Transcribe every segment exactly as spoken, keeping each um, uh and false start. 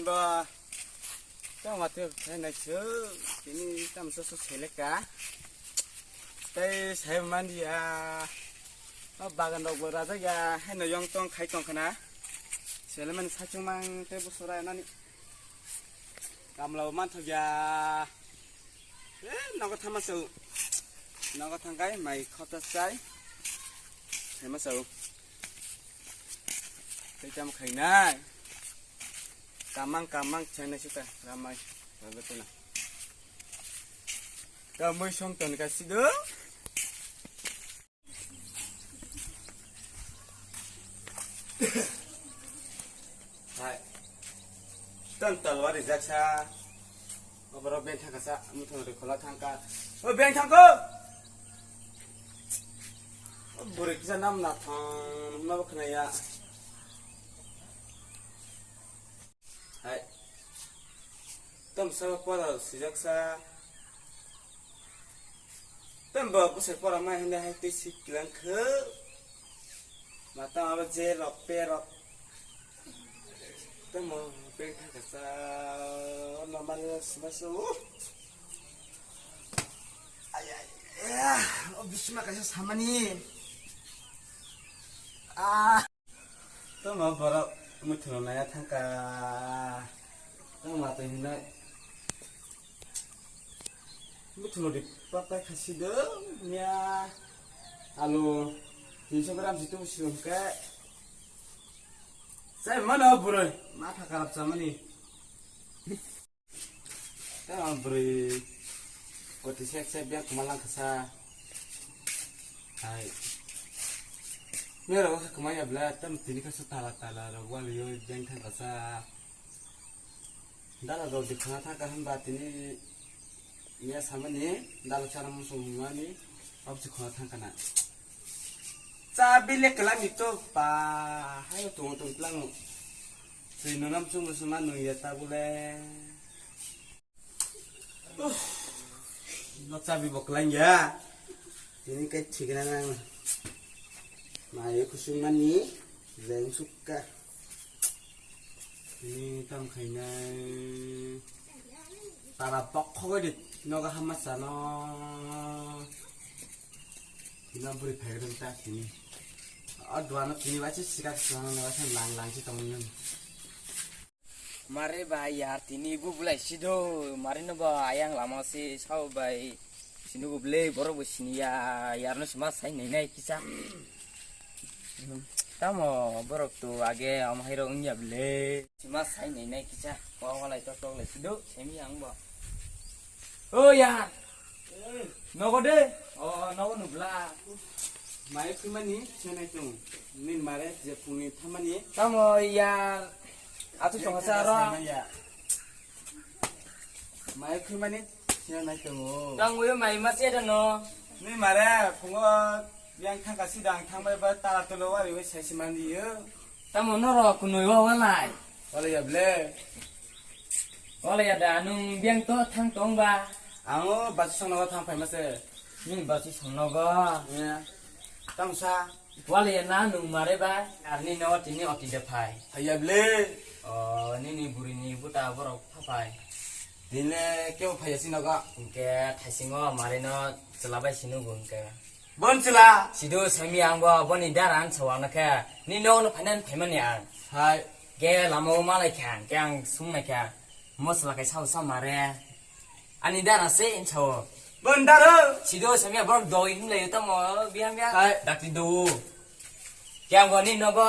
Ba, tamo tei khai nai se, tini tamo se se seleka. Tei sai mandi ya. O bagan rok bo rajak ya, hai no yong tong khai tong khana. Seleman sachung mang tei busura nani. Kamla bo manthok ya. Eh, nogo thama se. Nogo thang kai mai khota sai. Hai ma se. Tei tamo khainai. Kamang kamang chainai sita ramai. Rabe tuna. Kamui song ton ka sido. Hai. Ton talwar rijak sa. Oborok beng thangka sa, muthung ri khola thangka. O beng thangko. O bwrwi kisa nam na thang, ma bo khna ya. Hai. Tom sa pora sijak sa. Tom bo bwsai pora mai hwnda hai tei sik kilang khe. Mata abo je rok pe rok. Tamo pe kha kasa normal sima so. Ay ay. Ya, o bisma kaisa samani. Ah. Tamo borok muthung naya thangka. Tamo mata hinai. Muthungdi papai khasi do, ya. Alu, tinso gram si tu si ke. Sai mana bro, matha karap chamani. Tamo bro, koti sek sek biak kumalang kasa. Hai. Mero kasa kumaya bla, tam tini kasa tala tala ro wali yo beng thang kasa. Dala rok di khana thangka hwnba tini miya samani dala chara musung hwnmani obsi khana thangka na. Cha bile kela mi to pa hayo tongo tong tlango. Twi nonam chung musung ma nung ya ta bule. Uff, no chabi bo kwlai ya. Tini kai thik na nang. Mai kusung mani jeng sukka. Tini tam khainai. Tara bokho goi di nogo hama sano. Tini buri phai goi ta tini. O duano tini bachi sikak sano ne bachi lang lang si tongmani. Mare bai yar tini bu bulai si do, mare no ba ayang lama si sao bai sini bu ble borok bo sini ya, yar no sima sai nai nai kisa. Tamo borok to age am hai rok wngya ble sima sai nai nai kisa, ko walai tok tok lai si do, semi ang bo. O yar. Nogo de. O, nogo nubla. Mai khumani, senai tung. Nin mare, je phungni thamani. Tamo ya. Atu song hasa ro. Mai khumani, senai tung. Tang uyo mai ma se no. Nin mare, phungo yang thangka sidang thangbai ba tala tolo wari wai sai simandi yo. Tamo noro kunui wa walai. Walai ya ble. Walai ya da nung biang to thang tong ba. Ang o basu song nogo thang phai mase. Nung basu song nogo. Ya. Tamo sa. Walai ya na nung mare ba. Arni no tini oti de phai. Phai ya ble. O nini buri ni buta borok pha phai. Tini kebo phai ya si nogo. Hingke thaisingo mare no chwla bai sinu bo hingke. Bon chwla. Sido semi ang bo boni dara ang sawa na khe. Ni no no phainan phaimani ang. Hai. Ke lama o malai kha ang ke ang sung na kha. Mosla kai sao sao mare. Ani dara se in sao. Bon dara. Sido semi ang borok doi him lai tamo biang biang. Hai. Dakti do. Ke ang bo ni no bo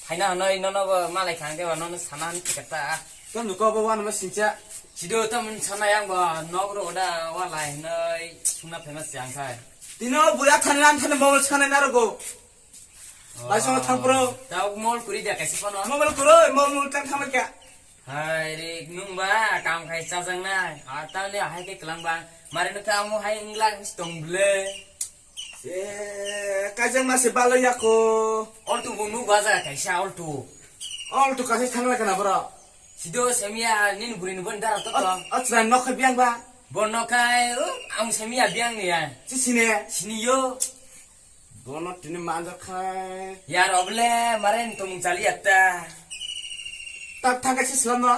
Phaina hwnwi nono bo malai kha hwnkhe bo nono sana hwn khe ta. Tamo nuko bo wanama singcha. Sido tamo sana yang bo nok ro da walai hwnwi sungna phaima se ang khai. Tino buya thani ran thani mobile sana narogo. Bai songo thang pro. Ta mol kuri da kaisa kono. Mobile kuro, mol mol tang thama kya. Hai re nung ba kam khai chajang nai. Ar ta le hai ke klang ba. Mare no ta mo hai ingla tong ble. Se, kaijak ma se balo yako. Alto bo nuk baja kaisa alto. Alto kaisa thangla kana bro. Sido semia nini buri ni bon dara to to. Ach-, achra nok khe biang ba. Bon nok kai, uh, ang semia biang ni ya. Si sine. Sini yo. Bono tini manjak khai. Yar oble maren tumung chali atta. Tak thang kaisa slam no.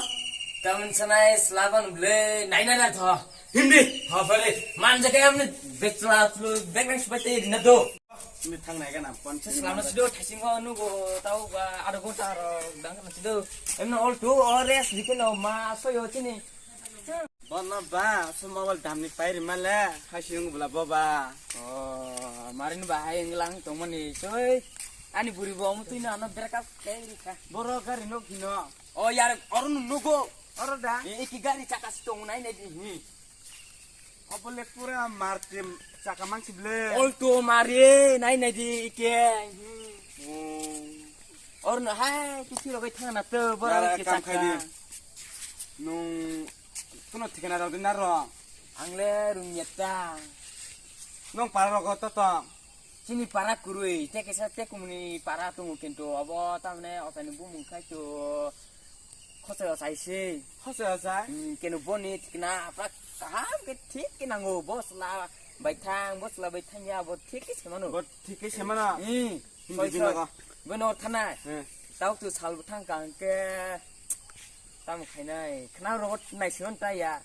Tamon sanai slaban ble nai nai na tho. Hindi. Ha pare. Man jaga amne betla tlu bek nang subai te rina do. Ini thang nai kana pon. Slam no sido thasing ho nugo tau ba aro gonta aro dang kana sido. Emno all two or rest dikhe no ma soyo chini. Bono ba, so mobile damni pairi male, haisi wng bula bo ba. Oh, marin ba hai wng lang tongmani, soi. Ani buri bo omo tuino ano break up khe rikha. Boro gari nok hino. Oh, yar, oro no nugo. Oro da? E, iki gari chaka si tong nai nai di. Hmm. Obole pura marti chaka mansi ble. All to mari, nai nai di iki. Hmm. Oh. Oro no hai, kisi rogai thang na to, boro Yara ke kam chaka. Khai di. Nung Kuno thikana rok din aro. Ang le rung yata. Nong para rogo to to. Chini para kurui, te kesa te kumuni para tungu kintu abo tamne otani bumung khai to. Khosai osai se. Khosai osai? Hmm, kenu boni thikna apa kaham ke thik ke nango bosla bai thang, bosla bai thang ya bo thik ke semano. Bo thik ke semano? Hmm. Hindi Soi, din soi. Ako. Beno thanai. Hmm. Tau tu sal thang kang ke. Tamo khainai, khna rogo naisingon ta ya.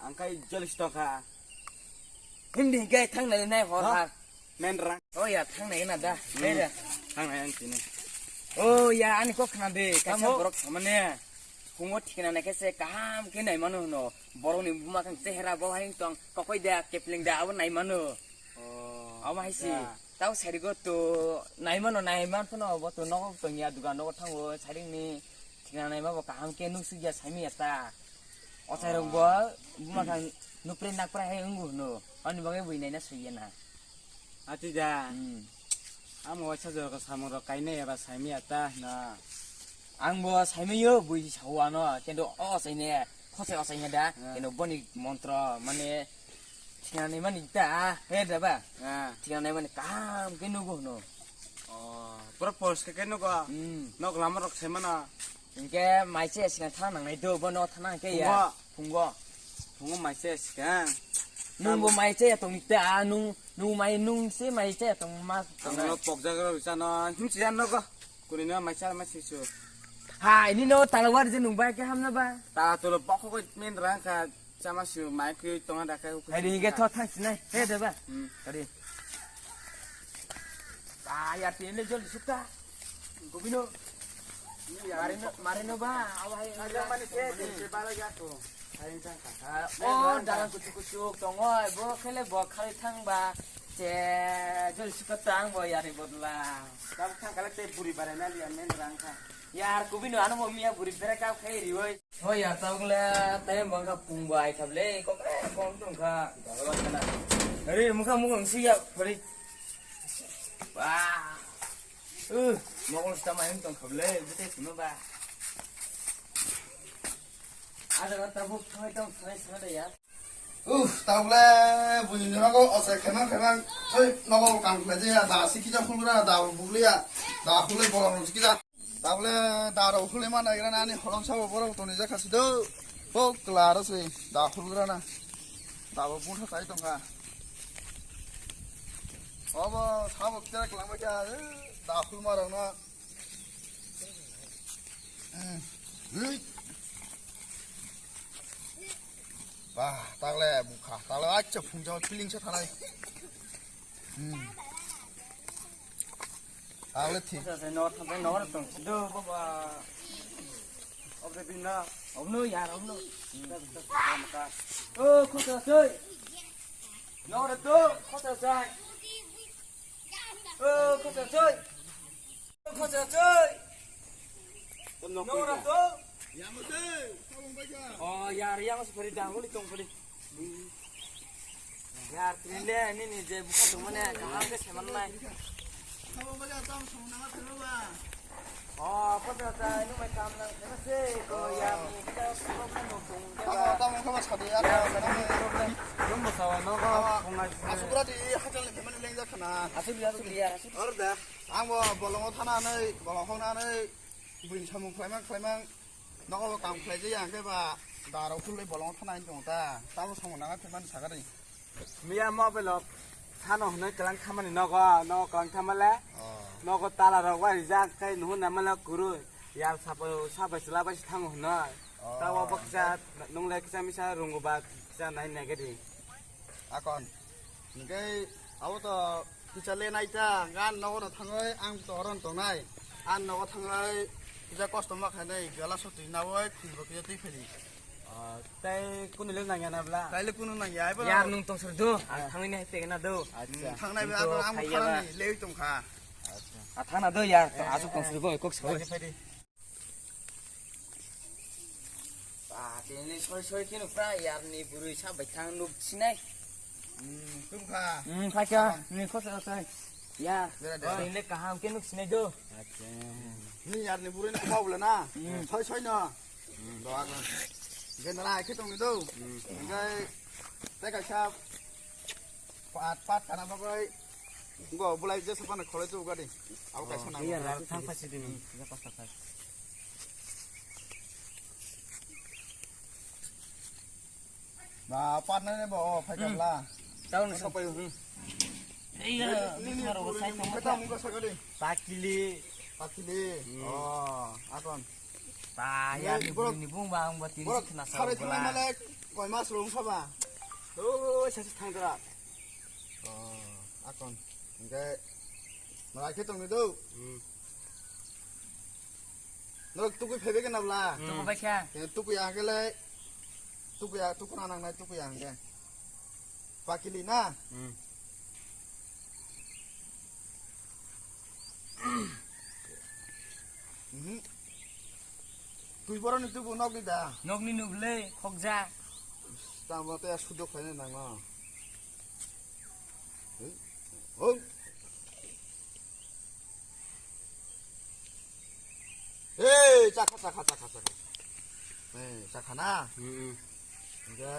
Ang khai joli stoka. Hindi hinkhe thangnai nai hor Ha? Har. Men rang. Oh ya, thangnai na da. Hmm. Nai da. Thangnai ang sini. Oh ya, ani kok khna de, kaisa Tamo? Borok samane. Phungo thikna nai khe se kaham khe nai mano hwno. Borok ni buma khan chehra bo hai tong kokoi da, kepling da abo nai mano. Oh. Abo hai si. Ya. Tau sarigo to nai mano nai man phano bo to nogo to nya dugan nogo thango saring ni. Thikna naima bo kaham khe nuk suk ya saimi ya ta. Ochai rok bo buma khan nupre nakpra hai wngu hwno. Ani bagwi bui naina sui ya na. Ati da. Hmm. Amo waisa jora ko samung rok kainai eba saimi ya ta na. Ang bo saimi yo bui sawa no kendo o ochai ne khosai ochai ne da. Hmm. Kendo boni montro mane Thikna naimani ta, he da ba? Ah. Thikna naimani kaham khe nugo hwno. Oh, pura poriskar khe nugo. Hmm. Nok lama rok se mano. Hinkhe mai se sikang thang nangnai do, bo no thang nang khe ya. Phungo. Phungo. Phungo mai se sikang. Nung bo mai se ya tong ta, nung, nung mai, nung se mai se ya tong ma. Ang no pokjak rok risa no, him se ya nogo. Kuni no mai sa mai se su. Ha, ini no talwar je nung ba khe hamna ba. Ta tolo bokho ko men rang kha. Chama si mai khe tonga da khe. Hai ri ge tho thang sinai. He de ba. Hmm. Kari. Ba ya tin le jol sukta. Gobino. Mari no, mari no ba. Awa hai. Aja mani se se bala ya to. Hai sang kha. Ah, oh, dalang kuchuk kuchuk tongo. Bo khele bo khali thang ba. Che jol sukta tang bo yari bodla. Kab thang kala te buri bare na liya men rang kha. Yar kubino ano bo miya buri bere kab khai ri oi. Hoi ya, tabuk le, tayang bangkha pung bai khable, kok, eh, kok tong kha. Bhagwan kana. Ari, mukha mukha ngsi ya, pori. Wah. Uh, mokol sta mayung tong khable, bete kuno ba. Ada kata buk thoi tong thoi thoi ya. Uf, tabuk le, bujui nogo, osai khemang khemang, thoi nogo kam khlai ya, da si kija khulgra, da bukliya, da khulai bolong si kija. Tabole daro hule mana igra nani holong sabo borok toni jakha sido. Bo klaro se da hulgrana. Dabo butha sai tongkha. Obo sabo kira klangba kya da hulma rok no. Hmm. Ui. Bah, tagle bukha, tagle accha phungjao feeling sa thanai. Hmm. Tagle thik. Sa, sa, nor, sa, nor tong. Do, baba. Obre bin na. Obno yar, obno. Oh, khosa soi. Nor do, khosa sai. Oh, khosa soi. Khosa soi. Nor do. Oh, yar, yang seperi dahulu tong pedi. Yar, tini le, ini ni je buka tu mana, kaham ke seman nai. Oh, apa tu ta, ini mai kam nang, mana sih? Oh, yar, ni kita problem mau tong. Tamo, tamo, tamo, sadi, ya, problem. Belum masalah, no, kau, asuk berarti, hasil ni mana lengga kena. Asuk, asuk, ya, asuk. Order. Ang bo bolongo thana nei, bolong hong na nei, buin samung khlaimang khlaimang, nogo bo kam khlai jaya hwnkhe ba, darok thulwi bolongo thana hin tongo ta, tamo samung nang khe mani sakha ri. Miya mobile o thano hwnwi kwlang thamani nogo, nogo kwlang thamale, oh, nogo tala rok bai rijak khe nuhun namale kwrwi. Yar sabo, sabai chwla bai se thango hwnwi. Oh. Tabo bo kisa, nung le kisa misa rungo ba kisa nai nai gadi. Akon. Hingke abo to kisa le nai ta, gan nogo no thangoi ang to oron tongnai. An nogo thangoi kisa kosto ma khainai, gala sotwi nawoi, khunbo kisa twi pheli. Ah, tei kunu le nangya na bla? Tei le kunu nangya, ai bro. Yar nung tong sir do, ang thangwi nai pegna do. Acha. Hmm, thangnai be ang, ang kharani le tong kha. Acha. A thangna do yar, to asuk tong sir bo, kok sir. Phaidi, phaidi. Ba, tini soi soi kino pra yar ni bwrwi sa bai thang nuk sinai. Hmm, tum kha. Hmm, phaikha, ni khos asai. Yar, tini kaham ke nuk sinai do. Acha. Ni yar ni bwrwi ni kau bla na. Hmm. Soi soi no. Doakan. Genera khe tongni do. Hingke tei kaisa pat pat kana bagoi. Go bulai je sapana kholai tu gadi. Abo kaisa na. Iya, lagi thang pasi dini. Iya, pas pas. Ba pat na ne bo phai kabla. Tahu ni sopai. Iya, ni ni maro sai tong. Kata mungka sagadi. Pakili. Pakili. Oh, akon. Ba, ya, ni bung, ni bung ba, ang ba tini sik na sa. Sare thang male, koi mas rong sa ba. Oh, sa sa thang dra. Oh, akon. Hingke, malai khe tongni do. Hmm. Norok tukui phaibai khe nabla. Hmm. Tukui bai kha. Tukui ya hingke le. Tukui ya, tukuna nangnai tukui ya hingke. Pakili na. Hmm. Mhm. Twi boroni tubu nokni da? Nokni nuble, khokja. Tamo te sudok khaina nango. Hei. Hong. Hei, chakha, chakha, chakha, chakha. Hei, chakha na? Hmm. Hingke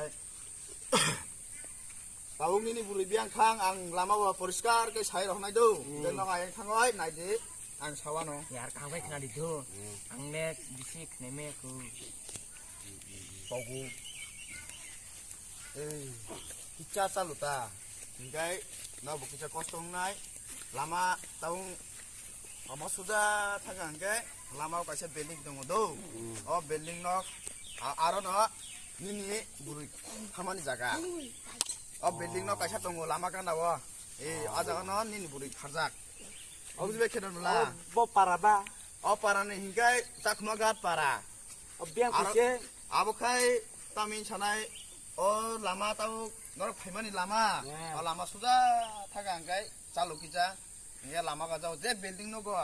tabuk nini bwrwi biyang thang, ang lama bo poriskar khe sai roknai do. Hmm. Hingke nok ayang thangoi naidi, ang sawano. Yar kangbai khna di do. Hmm. Ang le bisi khne me ku. Pogu. Ei, kicha chalu ta. Hingke nok bo kicha kosto wngnai. Lama tabuk Omo suja thang hingke lama o kaisa building tongo do. Hmm. O building no a-, aro no nini bwrwi thamani jaga. O building no kaisa tongo lama gana o. E, o jaga no nini bwrwi kharjak. O bujibai khe nang la. O bo para ba? O para ni hingke Chakma Ghat para. O biyang aro kise? Abo khai tamin sanai o lama tabuk norok phaimani lama. Yeah. O lama suja thang hingke. Chalo kisa, hingke lama gajao je building nogo,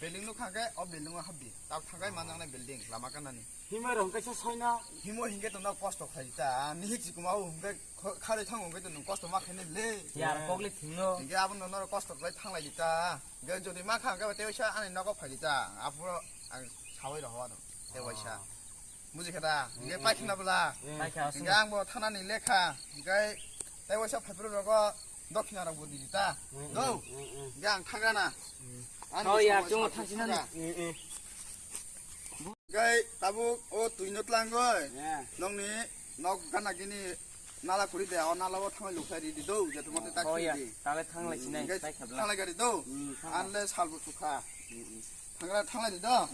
building nukha khe o building o habdi, tak thakai manjaknai building, lama kanani. Himoi rok hingke se soino. Himo hingke to no kosto khlai ta, nihik chikuma o hingke kho-, kharwi thango hingke to nwng kosto ma khainai le. Yar kokle thwngno. Hingke abono norok kosto khlai thanglai di ta, hingke jodi ma kha hingke tei waisa ani nogo phai di ta, aphuru ang sawi roho ano, tei waisa. Buji kha da? Hingke paikha na bwla? Paikha. Hingke ang bo thanani lekha. Hingke tei waisa phaipru rogo dokhina rok bo di ta. Do. Hingke ang thaga na. Ani oh, ya, chungo thangsi na. Hingke tabuk o twi no tlangoi. Nokni nok gana gini nala kuri de, o nala o thangoi lukhai di do, je tumo te tak oh, ya. Tale thanglai sinai, hingke paikha bwla. Thanglai gari do. Thanglai. Anle salbo sukha. Thanglai, thanglai di do.